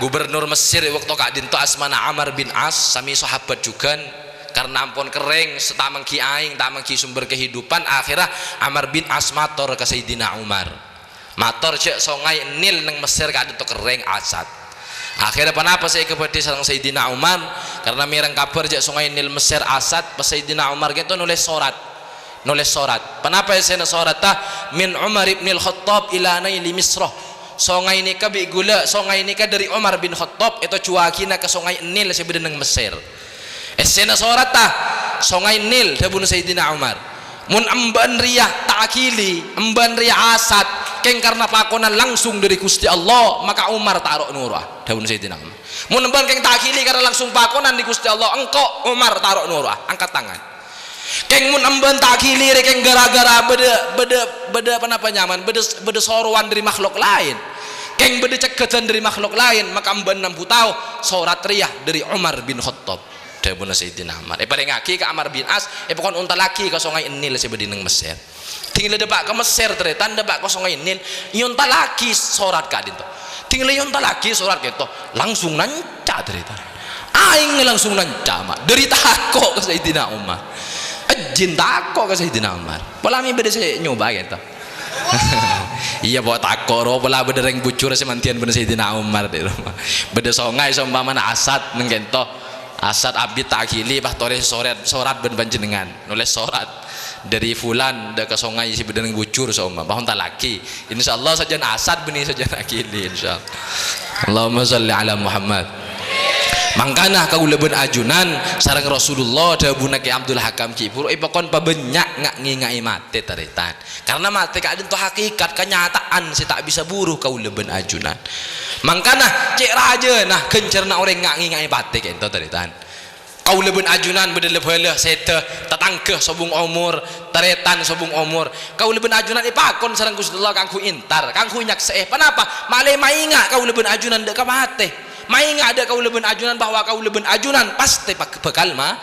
gubernur Messèr è bâkto ka'dinto asmana Amr bin As, samè sahabat jhughân, karna ampon kerrèng, ta' mangghi aèng, ta' mangghi sumber kahidupan, akhèrra Amr bin As mator ka Sayyidina Umar. Mator jâ' Songay Nil neng Messèr ka'dinto kerrèng asat. Akhèrra ponapa sè èkabâdhi sareng Sayyidina Umar? Karna mèreng kabhâr jâ' Songay Nil Messèr asat, pas Sayyidina Umar ka'dinto nolès sorat. Nolès sorat. Ponapa èssèna soratta? "Min Umar ibnil Khattab ila Naili Misra." Songay nèka bi' ghulâ, songay nèka dhâri Umar bin Khattab, ètojjhuwâghina ka Songay Nil sè bâdâ neng Messèr. Èssèna soratta, "Songay Nil," dhâbuna Sayyidina Umar. "Mon embâ'ân rèya ta' aghili, embâ'ân rèya asat, kèng karna pakonan langsung dhâri Ghustè Allah, maka Umar ta' ro'-noro'a," dhâbuna Sayyidina Umar. "Mon embâ'ân kèng ta' aghili karna langsung pakonan dhâri Ghustè Allah, engko' Umar ta' ro'-noro'a, angkat tangan. Kèng mon embâ'ân ta' aghili rè kèng ghârâ-ghârâ bâdâ, bâdâ, bâdâ ponapa nyaman, bâdâ, bâdâ sorowan dhâri makhlok laèn. Kèng bâdâ cegghâdhân dhâri makhlok laèn, maka embâ'ân nambu tao sorat rèya dhâri Umar bin Khattab." Dhâbuna Sayyidina Umar. Èparèngngaghi ka Amr bin As, èpakon ontallaghi ka Songay Nil sè bâdâ neng Messèr. Ding la dâpa' ka Messèr, tarètan, dâpa' ka Songay Nil, èontallaghi sorat ka'dinto. Ding la èontallaghi sorat ka'dinto, langsung nanca', tarètan. Aèng langsung nanca', ma'. Dhâri tako' ka Sayyidina Umar. Ejjin tako' ka Sayyidina Umar. Pola mè' bâdâ sè nyoba ka'dinto. Iyâ, po' tako' ro, pola bâdâ rèng bujur sè mandhiyân bân Sayyidina Umar, dhi' ro. Bâdâ songay, saompamana asat, neng ka'dinto. Asat abit ta' aghili, pas torè sorat, sorat bân panjhennengngan. Nolès sorat. Dhâri fulan dâ' ka songay sè bâdâ neng Bujur saoma, pas ontallaghi. Insyaallah sajân asar bânnè sajân akili, insyaallah. Allahumma shalli ala Muhammad. Mangkana kaulâ bân ajunan sareng Rasulullah, dhâbuna Kè Abdul Hakam Ciburu, èpakon pabânnya' nga'-, ngènga'è matè, tarètan. Karna matè ka'dinto hakikat, kanyataan sè ta' bisa buru kaulâ bân ajunan. Mangkana cè' rajâna ghânjhârânna orèng nga'-, ngènga'è matè ka'dinto, tarètan. Kaulâ bân ajunan bâdâ la-bhâlâ, sèdhâ, tatangghâ sobung omor, tarètan sobung omor. Kaulâ bân ajunan èpakon sareng Ghustè Allah kaangghuy èntar, kaangghuy nyaksè'è. Ponapa? Malè maènga' kaulâ bân ajunan dâ' ka matè. Maènga' dâ' kaulâ bân ajunan bahwa kaulâ bân ajunan pastè pak-, bhâkal ma-,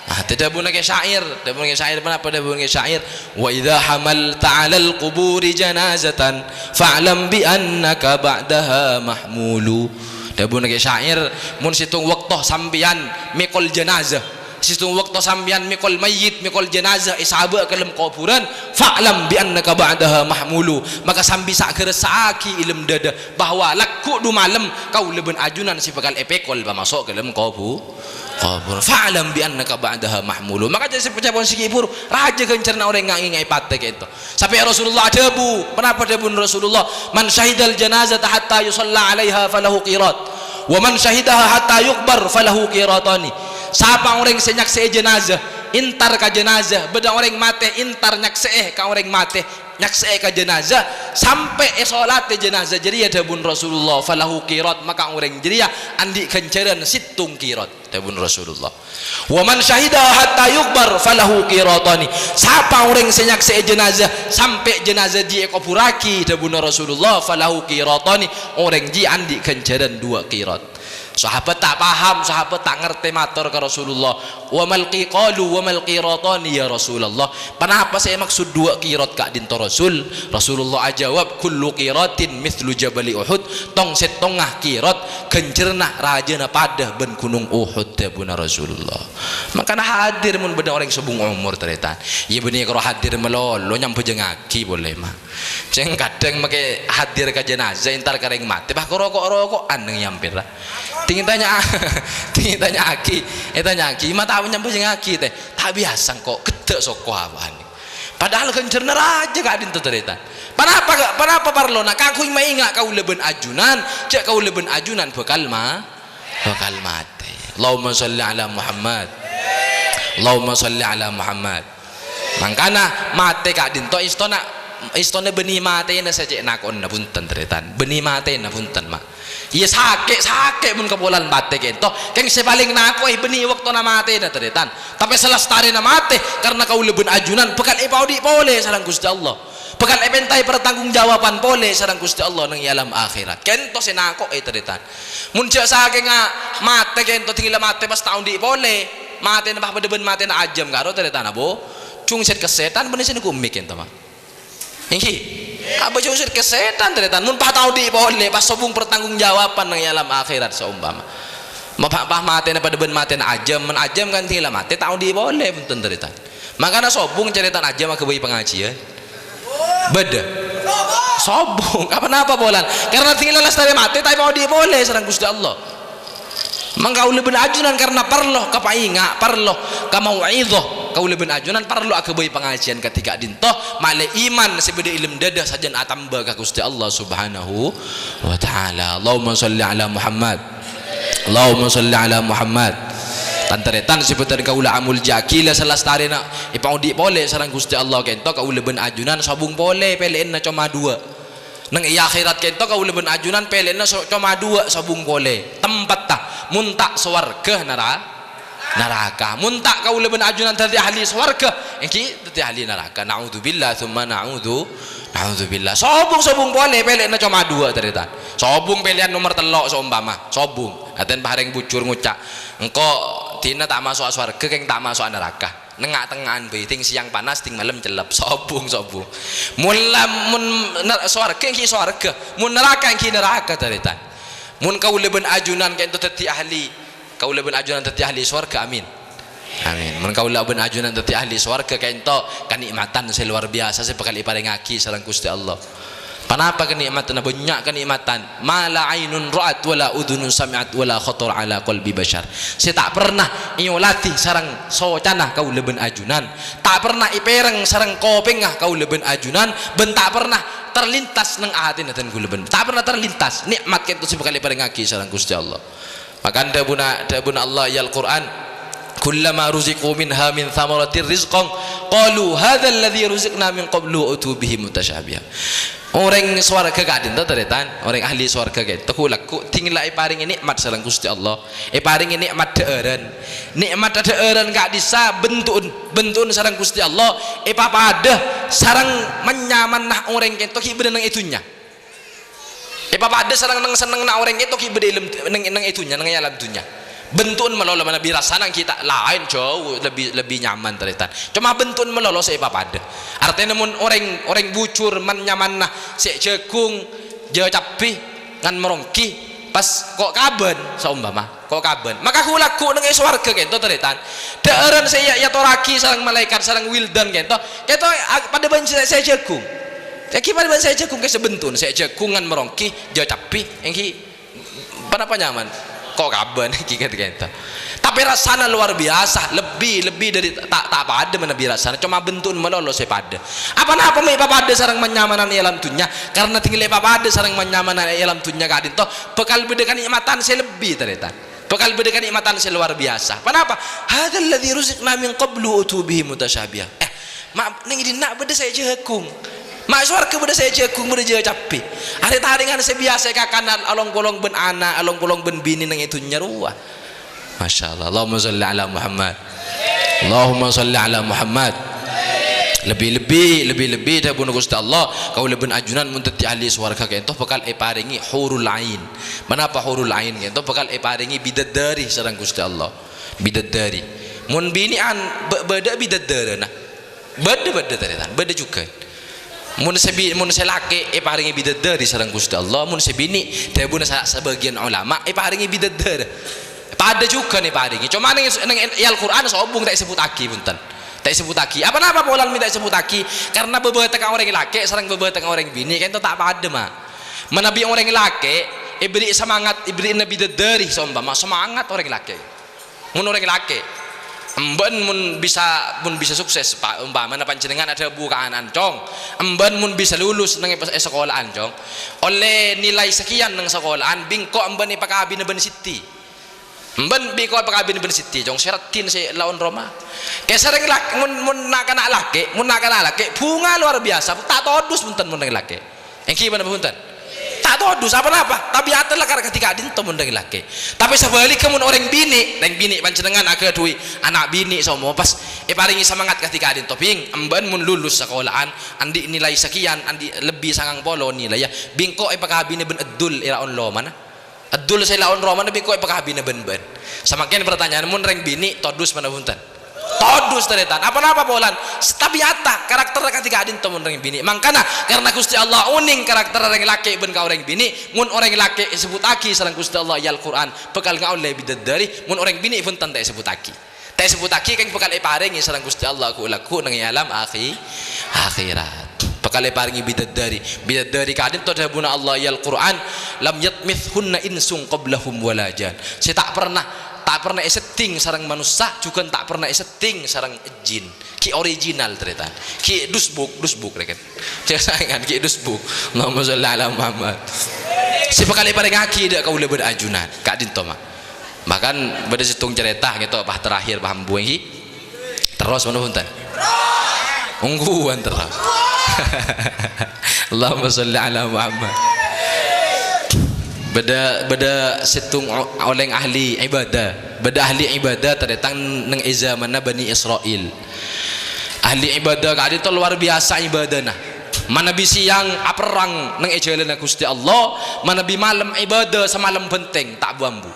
matè. Dhâbuna Kè Syair, dhâbuna Kè Syair, ponapa dhâbuna Kè Syair? "Wa idza hamalta 'alal quburi janazatan, fa'lam bi annaka ba'daha mahmulu." Dhâbuna Kè Syair, "Mon sèttong bâkto sampèyan mèkol janazah, sèttong bâkto sampèyan mèkol mayyit, mèkol janazah, èsabâ' ka dâlem kobhurân, fa'lam bi annaka ba'daha mahmulu, maka sambi sa-, ghârâssa'aghi è dâlem dâdâ bahwa lagghu' du malem kaulâ bân ajunan sè bhâkal èpèkol pamaso' ka dâlem kobhu-, kobhur. Fa'lam bi annaka ba'daha mahmulu." Maka jâ-, sè pocapon sè ghi' buru, rajâ ghânjhârânna orèng nga'-, ngènga'è matè ka'dinto. Sampè' Rasulullah adhâbu, ponapa dhâbuna Rasulullah? "Man syahidal janazata hatta yusalla 'alaiha falahu qirat, wa man syahidaha hatta yuqbar falahu qiratani." Sapa orèng sè nyaksè'è janazah, èntar ka janazah, bâdâ orèng matè, èntar nyaksè'è ka orèng matè, nyaksè'è ka janazah, sampè' èsolatè janazah jârèya, dhâbuna Rasulullah, "falahu qirat," maka orèng jârèya andi' ghânjhârân sèttong qirat. Dhâbuna Rasulullah. "Wa man syahidaha hatta yuqbar falahu qiratani." Sapa orèng sè nyaksè'è janazah sampè' janazah jiyâ èkobhurraghi, dhâbuna Rasulullah, "falahu qiratani," orèng jiyâ andi' ghânjhârân duwâ' qirat. Sahabat ta' paham, sahabat ta' ngartè mator ka Rasulullah, "Wa mal qi-, qalu wa mal qiratani ya Rasulullah?" Ponapa sè èmaksud duwâ' qirat ka'dinto, Rasul? Rasulullah ajâwâb, "Kullu qiratin mithlu jabali Uhud." Tong-sèttongnga qirat ghânjhârânna rajâna padâ bân Ghunong Uhud, dhâbuna Rasulullah. Mangkana hadir mon bâdâ orèng sobung omor, tarètan. Iyâ, bânnè karo hadir malolo, nyambhâjângaghi polè, ma'. Sèng kadhâng makè hadir ka janazah, èntar ka orèng matè, pas ko-, roko'-roko'an neng è ampèra. Tèng ètanya-, tèng ètanya'aghi, ètanya'aghi, "Ma' tao nyambhâjângaghi, tè?" "Ta' biyasa engko', ghedda' soko awan." Padahal ghânjhârânna rajâ ka'dinto, tarètan. Ponapa, ponapa parlona? Kaangghuy maènga' kaulâ bân ajunan, jâ' kaulâ bân ajunan bhâkal ma-, bhâkal matè. Allahumma shalli ala Muhammad. Allahumma shalli ala Muhammad. Mangkana matè ka'dinto èstona, èstona bânnè matèna sè cè' nako'na, bhunten, tarètan. Bânnè matèna, bhunten, ma'. Iyâ, sakè', sakè' mon kapolan matè ka'dinto. Kèng sè palèng nako'è bânnè bâktona matèna, tarètan. Tapè salastarèna matè, karna kaulâ bân ajunan bhâkal èpaodi' polè sareng Ghustè Allah. Bhâkal èpèntaè pertanggungjawaban polè sareng Ghustè Allah neng è alam akhèrat. Ka'dinto sè nako'è, tarètan. Mon jâ' sakènga matè ka'dinto, dingghâlla matè pas ta' odi' polè. Matèna pas padâ bân matèna ajâm karo, tarètan, abo. Jhung sèt-kasètan bânnè sè nèko mè' ka'dinto, ma'. Èngghi. Abâ' jhung sèt-kasètan, tarètan. Mon pas ta' odi' polè, pas sobung pertanggungjawaban neng è alam akhèrat saompama. Ma-, pa-, pas matèna padâ bân matèna ajâm, mon ajâm kan dingghâlla matè, ta' odi' polè, bhunten, tarètan. Mangkana sobung carètana ajâm aghâbây pangajiyân. Bâdâ. Sobung. Apa napa polan? Karna dingghâlla lastarè matè, ta' èpaodi' polè sareng Ghustè Allah. Mangka kaulâ bân ajunan karna parlo kapaènga', parlo kamau'idhah. Kaulâ bân ajunan parlo aghâbây pangajiyân kadhi ka'dinto, malè iman sè bâdâ è dâlem dâdâ sajân atamba ka Ghustè Allah Subhanahu wa Ta'ala. Allahumma shalli ala Muhammad. Allahumma shalli ala Muhammad. Tan-tarètan sè bhâdhân kaulâ amoljâ'aghi, la salastarèna èpaodi' polè sareng Ghustè Allah ka'dinto, kaulâ bân ajunan sobung polè, pèlè'anna coma duwâ'. Neng è akhèrat ka'dinto kaulâ bân ajunan pèlè'anna so-, coma duwâ' sobung polè. Tempatta, mon ta' sowarghâ nara-, naraka. Mon ta' kaulâ bân ajunan dhâddhi ahli sowarghâ, èngghi dhâddhi ahli naraka. Na'udzubillah, tsumma na'udzu-, na'udzubillah. Sobung-sobung polè, pèlè'anna coma duwâ', tarètan. Sobung pèlè'an nomer tello' saompama. Sobung. Atèn parèng bujur ngoca', "Engko' dina ta' maso'a sowarghâ, kèng ta' maso'a naraka." Nengnga'-tengnga'an bhâi, ding sèyang panas, ding malem cellep. Sobung, sobung. Mon la-, mon ner-, sowarghâ èngghi sowarghâ, mon naraka èngghi naraka, tarètan. Mon kaulâ bân ajunan ka'dinto dhâddhi ahli, kaulâ bân ajunan dhâddhi ahli sowarghâ, amin. Amin. Mon kaulâ bân ajunan dhâddhi ahli sowarghâ ka'dinto, kanè'matan sè lowar biyasa sè bhâkal èparèngaghi sareng Ghustè Allah. Ponapa kanè'matanna? Bânnya' kanè'matan. Ma la ainun ra'at wa la udzunun sami'at wa la khatara ala qalbi basyar. Sè ta' pernah èoladi sareng socana kaulâ bân ajunan. Ta' pernah èpèrèng sareng kopèngnga kaulâ bân ajunan, bân ta' pernah terlintas neng atèna dân kaulâ bân. Ta' pernah terlintas nè'mat ka'dinto sè bhâkal èparèngngaghi sareng Ghustè Allah. Maka dhâbuna, dhâbuna Allah è Al-Qur'an, "Kullama ruziqu minha min tsamaratir rizqan, qalu hadzal ladzi ruziqna min qablu wa utu bihi mutasyabiha." Orèng sowarghâ ka'dinto, tarètan, orèng ahli sowarghâ ka'dinto, ghu-, lagghu', dhing la èparèngè nè'mat sareng Ghustè Allah, èparèngè nè'mat dhâ'ârân. Nè'mat dhâ'ârân ka'dissa' bentu'en, bentu'en sareng Ghustè Allah, èpapadâ sareng man-nyamanna orèng ka'dinto ghi' bâdâ neng è dhunnya. Èpapadâ sareng neng-sennengnga orèng ka'dinto ghi' bâdâ è lem-, neng, neng è dhunnya, neng è alam dhunnya. Bentu'en malolo manabi rassana ghi' ta' laèn, jhâu, lebbi, lebbi nyaman, tarètan. Coma bentu'en malolo sè èpapadâ. Artèna mon orèng, orèng bujur man-nyamanna sè jhâghung, jhâ' cabbhi, ngan maronggi, pas ko' kabân, saompama. Ko' kabân. Maka ghu-, lagghu' neng è sowarghâ ka'dinto, tarètan. Dhâ'ârân sè èya-, èyatorraghi sareng malaèkat, sareng wildan ka'dinto. Ka'dinto, a-, padâ bân sè, sè jhâghung. Èngghi padâ bân sè jhâghung kè sè bentu'en, sè jhâghung ngan maronggi, jhâ' cabbhi, èngghi ponapa nyaman? Ko' kabân, èngghi ka'dinto. Tapè rassana luar biasa, lebbi, lebbi dâri ta', ta' padâ manabi rassana, coma bentu'en malolo sè padâ. Apa-napa mè' èpapadâ sareng man-nyamana è alam dhunnya? Karna dhing la èpapadâ sareng man-nyamana è alam dhunnya ka'dinto, bhâkal bâdâ kanè'matan sè lebbi, tarètan. Bhâkal bâdâ kanè'matan sè luar biasa. Ponapa? "Hadzal ladzi ruziqna min qablu wa utu bihi mutasyabiha." Eh, ma' neng è dinna' bâdâ sè jhâghung. Ma' sowarghâ bâdâ sè jhâghung, bâdâ jhâ' cabbhi. Arè-tarèngan sè biyasa èkakana along-polong bân ana', along-polong bân binè neng è dhunnya rowa. Masya Allah. Allahumma shalli ala Muhammad. Allahumma shalli ala Muhammad. Lebbi-lebbi, lebbi-lebbi dhâbuna Ghustè Allah, kaulâ bân ajunan mon dhâddhi ahli sowarghâ ka'dinto bhâkal èparèngè hurul ain. Ponapa hurul ain ka'dinto? Bhâkal èparèngè bidadari sareng Ghustè Allah. Bidadari. Mon binè'an bâ-, bâdâ bidadarana. Bâdâ, bâdâ, tarètan. Bâdâ jhughân. Mon sè bi-, mon sè lakè' èparèngè bidadari sareng Ghustè Allah, mon sè binè', dhâbuna sa-, sabâgiyân ulama, èparèngè bidadara. Padâ jhughân èparèngè. Coma neng, neng è Al-Qur'an sobung ta' èsebbhuttaghi, bhunten. Ta' èsebbhuttaghi. Apa-napa polana mè' ta' èsebbhuttaghi? Karna bâbâtèngnga orèng lakè' sareng bâbâtèngnga orèng binè' ka'dinto ta' padâ, ma'. Manabi orèng lakè' èbherri' samangat, èbherri'na bidadari, saompama, samangat orèng lakè'. Mon orèng lakè', embâ'en mon bisa, mon bisa sukses, pa-, ompamana panjhennengngan adhâbu ka ana'na, "Cong, embâ'en mon bisa lulus neng è, è sakola'an, Cong, ollè nilai sekian neng sakola'an, bi' engko' embâ'en èpakabina bân Siti." Embâ'en bi' engko' èpakabina bân Siti, Cong, sè raddhin sè la onroma. Kè sareng lak-, mon, mon na'-kana' lakè', mon na'-kana' lakè', bhunga luar biasa, ta' todus bhunten mon orèng lakè'. Èngghi ponapa bhunten? Ta' todus, apa-napa? Tabi'atta la kar-, kadhi ka'dinto mon orèng lakè'. Tapè sabhâligghâ mon orèng binè', rèng binè' panjhennengngan aghâdhuwi ana' binè' saompama pas èparèngè samangat kadhi ka'dinto, "Bhing, embâ'en mon lulus sakola'an, andi' nilai sekian, andi' lebbi sangang polo nilaiyâ, bi' engko' èpakabina bân Eddul è la onromana." Eddul sè la onromana bi' engko' èpakabina bân bâ'en. Samangkèn partanyaan, mon rèng binè' todus ponapa bhunten? Todus, tarètan. Apa-napa polana? Tabi'atta, karakterra kadhi ka'dinto mon rèng binè'. Mangkana, karna Ghustè Allah onèng karakterra rèng lakè' bân ka orèng binè', mon orèng lakè' èsebbhuttaghi sareng Ghustè Allah è Al-Qur'an, bhâkal ngaollè bidadari, mon orèng binè' bhunten ta' èsebbhuttaghi. Ta' èsebbhuttaghi kèng bhâkal èparèngè sareng Ghustè Allah ghu-, lagghu' neng è alam akhi-, akhèrat. Bhâkal èparèngè bidadari. Bidadari ka'dinto dhâbuna Allah è Al-Qur'an, "Lam yatmithunna insun qablahum wala jan." Sè ta' pernah, ta' pernah èsedding sareng manossa, jhughân ta' pernah èsedding sareng jin. Ghi' original, tarètan. Ghi' dusbuk, dusbuk, rèken. Cè' saèngan, ghi' dusbuk. Allahumma shalli ala Muhammad. Sè bhâkal èparèngaghi dâ' kaulâ bân ajunan. Ka'dinto, ma'. Bahkan bâdâ sèttong carèta ngèto, pas terakhir, pas ambu, èngghi. Terros ponapa bhunten? Ongghuwân terros. Allahumma shalli ala Muhammad. Bâdâ, bâdâ sèttong o-, orèng ahli ibadah. Bâdâ ahli ibadah tarètan neng è zamanna Bani Israil. Ahli ibadah ka'dinto luar biasa ibadahna. Manabi sèyang aperrang neng è jhâlânna Ghustè Allah, manabi malem ibadah samalem bhenteng ta' bu-ambu.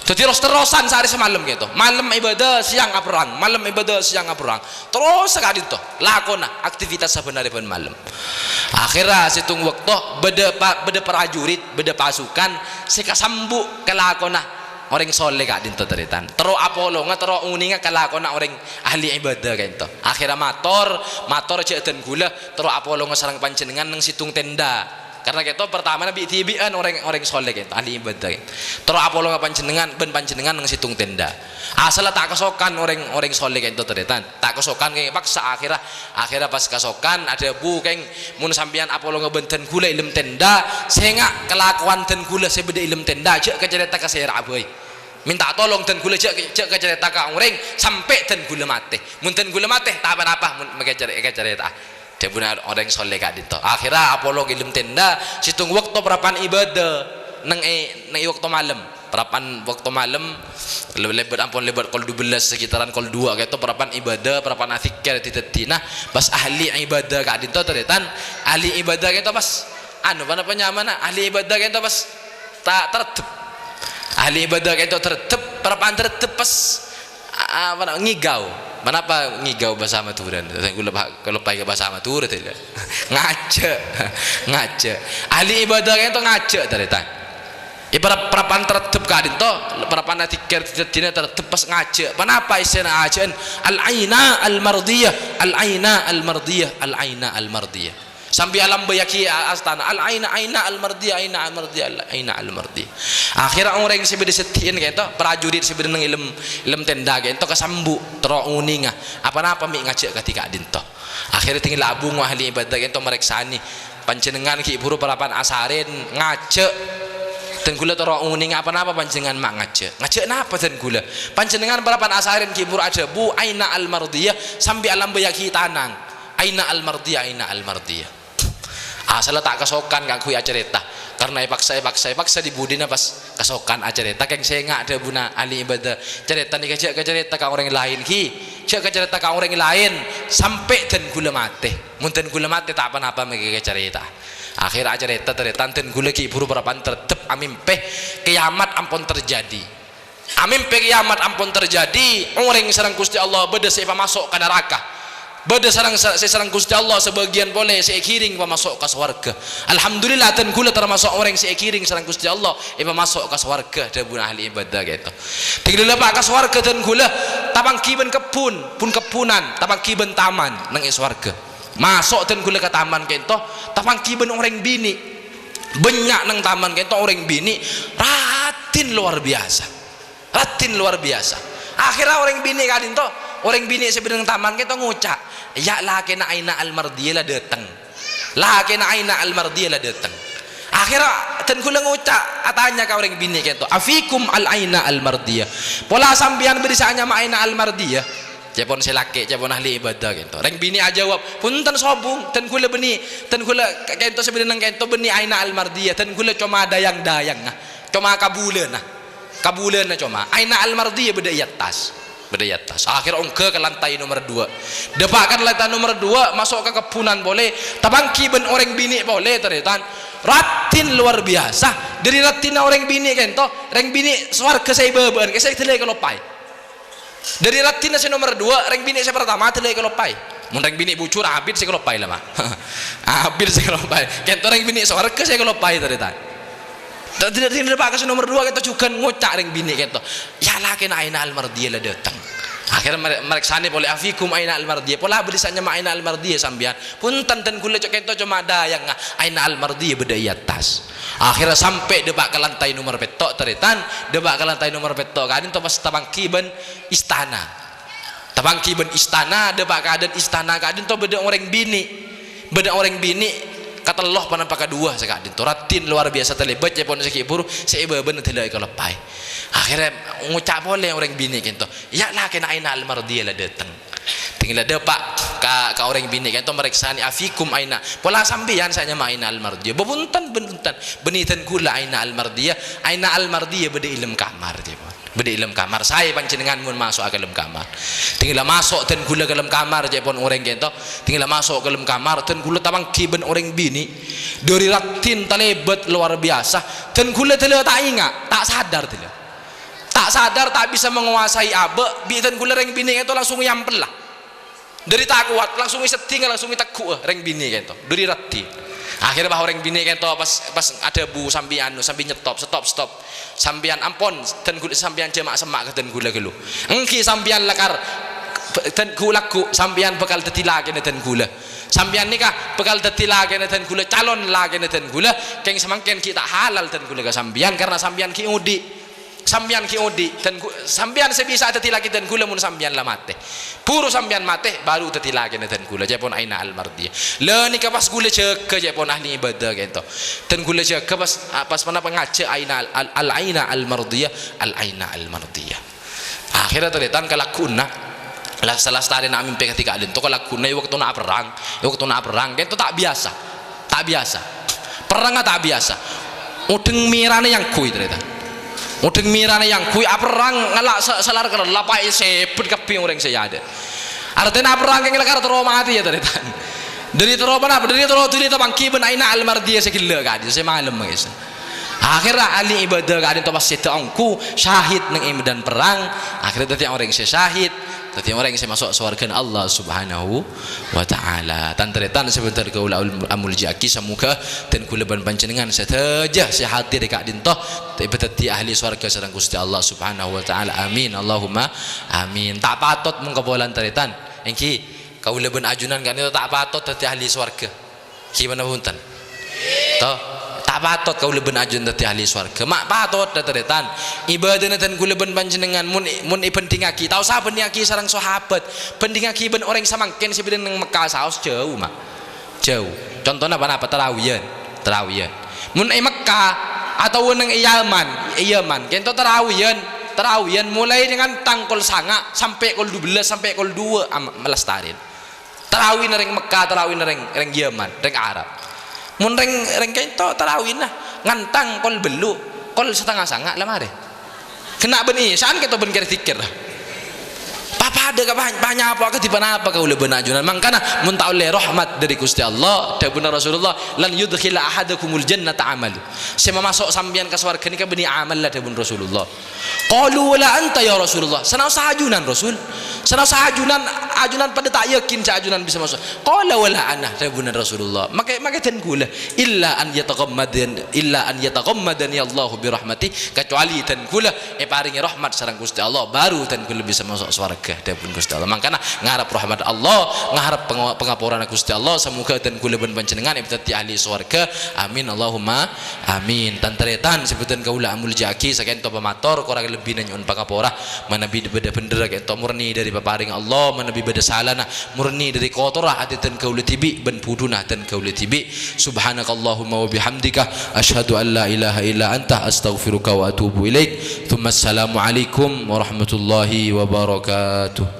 Dhâddhi ros-terrosan saarè samalem kèto. Malem ibadah, sèyang aperrang. Malem ibadah, sèyang aperrang. Terros ka'dinto lakona aktivitas sabbhân arè bân malem. Akhèrra sèttong bâkto bâdâ pa-, bâdâ prajurit, bâdâ pasukan sè kasambu' kalakona orèng soleh ka'dinto tarètan. Terro apolonga, terro onènga kalakona orèng ahli ibadah ka'dinto. Akhèrra mator, mator jhâ' dân ghulâ, terro apolonga sareng panjhennengngan neng sèttong tenda. Karna kento pertamana bi'-dhibi'an orèng, orèng soleh kento, ahli ibadah kento. Terro apolonga panjhennengngan, bân panjhennengngan neng sèttong tenda. Asalla ta' kasokan orèng, orèng soleh kento, tarètan. Ta' kasokan kèng paksa, akhèrra, akhèrra pas kasokan, adhâbu, "Kèng, mon sampèyan apolonga bân dân ghulâ è dâlem tenda, sènga' kalakowan dân ghulâ sè bâdâ è dâlem tenda, jhâ' kacarèta ka sèra'a bhâi. Mènta tolong dân ghulâ jhâ', jhâ' kacarèta ka orèng sampè' dân ghulâ matè. Mon dân ghulâ matè, ta' pa-napa, mon makacarè-, kacarèta'a." Dhâbuna orèng soleh ka'dinto. Akhèrra apolong è dâlem tenda, sèttong bâkto parappa'na ibadah neng è, neng è bâkto malem. Parappa'na bâkto malem, le-, lèbât, ampon lèbât kol dua belas, sekitaran kol dua kento, parappa'na ibadah, parappa'na adzikkèr, dhâddhina pas ahli ibadah ka'dinto, tarètan. Ahli ibadah kento pas, anu, pa-napa nyamana? Ahli ibadah kento pas ta-, tareddhep. Ahli ibadah kento tareddhep, parappa'na tareddhep pas, a-, a-, apa, ngigau. Manapa ngigau bhâsa Madhurâ? Ghulâ pa-, kaloppaè ka bhâsa Madhurâ, tèla. Ngajhâ'. Ngajhâ'. Ahli ibadah kento ngajhâ', tarètan. È para-, parappa'na tareddhep ka'dinto, parappa'na adzikkèr dhâddhina tareddhep pas ngajhâ'. Manapa èssèna ajhâ'ân? Al-aina al-mardiyah, al-aina al-mardiyah, al-aina al-mardiyah. Sambi alambâyâghi a-, astana, "Al-aina, aina al-mardiyah, aina al-mardiyah, al-aina al-mardiyah." Akhèrra orèng sè bâdâ sèdhi'ân kento, prajurit sè bâdâ neng è dâlem, è dâlem tenda kento kasambu', terro onènga, "Pa-napa mè' ngajhâ' kadhi ka'dinto?" Akhèrra dhing la abungo ahli ibadah kento marèksanè, "Panjhennengngan ghi' bhuru parappa'na asarèn ngajhâ'. Dân ghulâ terro onènga, pa-napa panjhennengngan ma' ngajhâ'? Ngajhâ' napa dân ghulâ? Panjhennengngan parappa'na asarèn ghi' bhuru adhâbu, 'Aina al-mardiyah,' sambi alambâyâghi tanang. 'Aina al-mardiyah, aina al-mardiyah.'" Asalla ta' kasokan kaangghuy acarèta. Karna èpaksa, èpaksa, èpaksa, dhi-budhina pas kasokan acarèta. "Kèng sènga'," dhâbuna ahli ibadah, "carèta nèka jhâ' kacarèta ka orèng laèn, ghi. Jhâ' kacarèta ka orèng laèn sampè' dân ghulâ matè. Mon dân ghulâ matè, ta' pa-napa mè' kacarèta." Akhèrra acarèta, tarètan, dân ghulâ ghi' bhuru parappa'na tareddhep amèmpè kèyamat ampon terjadi. Amèmpè kèyamat ampon terjadi, orèng sareng Ghustè Allah bâdâ sè èpamaso' ka naraka. Bâdâ sareng, sè sareng Ghustè Allah sabâgiyân polè sè èghirèng èpamaso' ka sowarghâ. "Alhamdulillah, dân ghulâ tamaso' orèng sè èghirèng sareng Ghustè Allah èpamaso' ka sowarghâ," dhâbuna ahli ibadah kento. Dhing la pa' ka sowarghâ dân ghulâ, tapangghi bân kebbhun, bun-kebbhunan, tapangghi bân taman neng è sowarghâ. Maso' dân ghulâ ka taman kento, tapangghi bân orèng binè'. Bânnya' neng taman kento orèng binè', raddhin lowar biyasa. Raddhin lowar biyasa. Akhèrra orèng binè' ka'dinto, orèng binè' sè bâdâ neng taman kento ngoca', "Iyâ, lakèna Aina Al-Mardiyah la dâteng. Lakèna Aina Al-Mardiyah la dâteng." Akhèrra dân ghulâ ngoca', atanya ka orèng binè' kento, "Afikum al-Aina Al-Mardiyah? Pola sampèyan bâdâ sè anyama Aina Al-Mardiyah?" Ca'èpon sè lakè', ca'èpon ahli ibadah kento. Rèng binè' ajâwâb, "Bhunten sobung, dân ghulâ bânnè, dân ghulâ kento sè bâdâ neng kento bânnè Aina Al-Mardiyah, dân ghulâ coma dayang-dayangnga, coma kabulâna." Kabulâna coma, Aina Al-Mardiyah bâdâ è attas. Bâdâ è attas. Akhèrra ongghâ ka lantai nomer dua. Dâpa' ka lantai nomer dua, maso' ka kebbhunan polè, tapangghi bân orèng binè' polè, tarètan. Raddhin lowar biyasa. Dâri raddhinna orèng binè' kento, rèng binè' sowarghâ sè èbâbâ'ân, kèsè' dâlâ èkaloppaè. Dâri raddhinna sè nomer dua, rèng binè' sè partama dâlâ èkaloppaè. Mon rèng binè' bujur, abit sè èkaloppaè la, Ma. Abit sè èkaloppaè. Kento rèng binè' sowarghâ sè èkaloppaè, tarètan. Dâ-, dâ-, dâ-, dâpa' ka sè nomer dua kento jhughân ngoca' rèng binè' kento, "Iyâ, lakèna Aina Al-Mardiyah la dâteng." Akhèrra marè-, marèksanè polè, "Afikum Aina Al-Mardiyah? Pola bâdâ sè anyama Aina Al-Mardiyah sampèyan?" "Bhunten, dân ghulâ cè' kento coma dayang, Aina Al-Mardiyah bâdâ è attas." Akhèrra sampè' dâpa' ka lantai nomer pètto', tarètan. Dâpa' ka lantai nomer pètto' ka'dinto pas tapangghi bân istana. Tapangghi bân istana, dâpa' ka dâlem istana ka'dinto bâdâ orèng binè'. Bâdâ orèng binè' katello ponapa kadhuwâ sè ka'dinto. Raddhin lowar biyasa talèbât, ca'èpon sè ghi' bhuru, sè èbâbâ'ân dâlâ èkaloppaè. Akhèrra ngoca' polè orèng binè' kento, "Iyâ, lakèna Aina Al-Mardiyah la dâteng." Dhing la dâpa' ka, ka orèng binè' kento marèksanè, "Afikum Aina? Pola sampèyan sè anyama Aina Al-Mardiyah?" "Bhunten, bhunten. Bânnè dân ghulâ Aina Al-Mardiyah. Aina Al-Mardiyah bâdâ è dâlem kamar," ca'èpon. "Bâdâ è dâlem kamar, saè panjhennengngan mon maso'a ka dâlem kamar." Dhing la maso' dân ghulâ ka dâlem kamar, ca'èpon orèng kento. Dhing la maso' ka dâlem kamar, dân ghulâ tapangghi bân orèng binè'. Dâri raddhin talèbât lowar biyasa, dân ghulâ dâlâ ta' enga', ta' sadar dâlâ. Ta' sadar, ta' bisa menguasai abâ', bi' dân ghulâ rèng binè' kento langsung èampella. Dâri ta' kowat, langsung èseddhingnga, langsung ètegghu'â rèng binè' kento. Dâri raddhin. Akhèrra bâ orèng binè' kento pas, pas adhâbu sambi anu, sambi nyetop, "Stop, stop. Sampèyan ampon, dân ghulâ sampèyan jhâ' ma'-, semma' ka dân ghulâ ghâllu. Èngghi sampèyan lakar dân ghu-, lagghu' sampèyan bhâkal dâddhi lakèna dân ghulâ. Sampèyan nèka bhâkal dhâddhi lakèna dân ghulâ, calon lakèna dân ghulâ, kèng samangkèn ghi' ta' halal dân ghulâ ka sampèyan, karna sampèyan ghi' odi'. Sampèyan ghi' odi', dân ghu-, sampèyan sè bisa dhâddhi lakè dân ghulâ mon sampèyan la matè. Buru sampèyan matè, baru dhâddhi lakèna dân ghulâ, ca'èpon Aina Al-Mardiyah. La nèka pas ghulâ jâgâ, ca'èpon ahli ibadah ka'ènto. Dân ghulâ jâgâ pas, pas ponapa ngajhâk Aina Al-, Al-, Al-Aina Al-Mardiyah, Al-Aina Al-Mardiyah. Akhèrra tarètan kalagghuwânna, la-, salastarèna amèmpè kadhi ka'dinto kalagghuwânna è bâktona aperrang. È bâktona aperrang, ka'dinto ta' biyasa. Ta' biyasa. Perrangnga ta' biyasa. Odheng mèrana èyangghuy, tarètan. Odheng mèrana èyangghuy, aperrang ngala' sa-, salar kèra, la paè sèbât kabbhi orèng sè è adâ'. Artèna aperrang kèng lakar terro matè, ya, tarètan. Dhâri terro ponapa? Dhâri terro dhuli tapangghi bân Aina Al-Mardiyah sè ghellâ' ka'dinto, sè malem, guys. Akhèrra ahli ibadah ka'dinto pas sèdhâ ongghu, syahid neng è medan perrang. Akhèrra dhâddhi orèng sè syahid, dhâddhi orèng sè maso' sowarghâna Allah Subhanahu wa Ta'ala. Tan-tarètan sè bhender kaulâ amul-, amoljâ'aghi, samoghâ dân ghulâ bân panjhennengngan sadhâjâ sè hadir è ka'dinto èpadhâddhi ahli sowarghâ sareng Ghustè Allah Subhanahu wa Ta'ala. Amin, Allahumma amin. Ta' patot mon kabâlâ'ân, tarètan. Èngghi, kaulâ bân ajunan ka'dinto ta' patot dhâddhi ahli sowarghâ. Gimana, punten? To, ta' patot kaulâ bân ajunan dhâddhi ahli sowarghâ. Ma' patot, tan-tarètan. Ibadana dân ghulâ bân panjhennengngan, mon, mon èbhândhingaghi, ta' osa bhândhingaghi sareng sahabat. Bhândhingaghi bân orèng samangkèn sè bâdâ neng Mekkah, saos jhâu, ma'. Jhâu. Contona ponapa? Tarawiyan. Tarawiyan. Mon è Mekkah, otabâ neng è Yaman, è Yaman, ka'dinto tarawiyan. Tarawiyan molaè ngantang kol sanga' sampè' kol dubellâs, sampè' kol duwâ', am-, malastarè. Tarawina rèng Mekkah, tarawina rèng, rèng Yaman, rèng Arab. Mon rèng, rèng ka'dinto tarawina ngantang kol bellu', kol satengnga sanga' la marè. Kèng bân Isya'an ka'dinto bân kèr-dikèr. Papadâ ka pa-, panyapo akadhi ponapa kaulâ bân ajunan. Mangkana mon ta' ollè rahmat dhâri Ghustè Allah, dhâbuna Rasulullah, "Lan yudkhila ahadakumul jannata amalu." Sè mamaso' sampèyan ka sowarghâ nèka bânnè amalla, dhâbuna Rasulullah. Qalu, "Wala anta ya Rasulullah." Sanaossa ajunan, Rasul. Sanaossa ajunan, ajunan padâ ta' yakin jhâ' ajunan bisa maso'. Qala, "Wala ana," dhâbuna Rasulullah. Makè, makè dân ghulâ. "Illa an yataghammadan-, illa an yataghammadani Allahu bi rahmatih." Kecuali dân ghulâ èparèngè rahmat sareng Ghustè Allah, baru dân ghulâ bisa maso' sowarghâ, dhâbuna Ghustè Allah. Mangkana ngarep rahmat Allah, ngarep pang-, pangaporana Ghustè Allah. Samoghâ dân ghulâ bân panjhennengngan èpadhâddhi ahli sowarghâ. Amin, Allahumma amin. Tan-tarètan sè bhâdhân kaulâ amoljâ'aghi, saka'dinto pamator, korang lebbina nyo'on pangapora. Manabi bâdâ bhendherra ka'dinto murni dhâri paparèngnga Allah, manabi bâdâ salana murni dhâri kotorra atè dân kaulâ dhibi' bân budhuna dân kaulâ dhibi'. Subhanakallahumma wa bihamdika, asyhadu an la ilaha illa anta, astaghfiruka wa atubu ilaik. Tsumma assalamualaikum warahmatullahi wabarakatuh.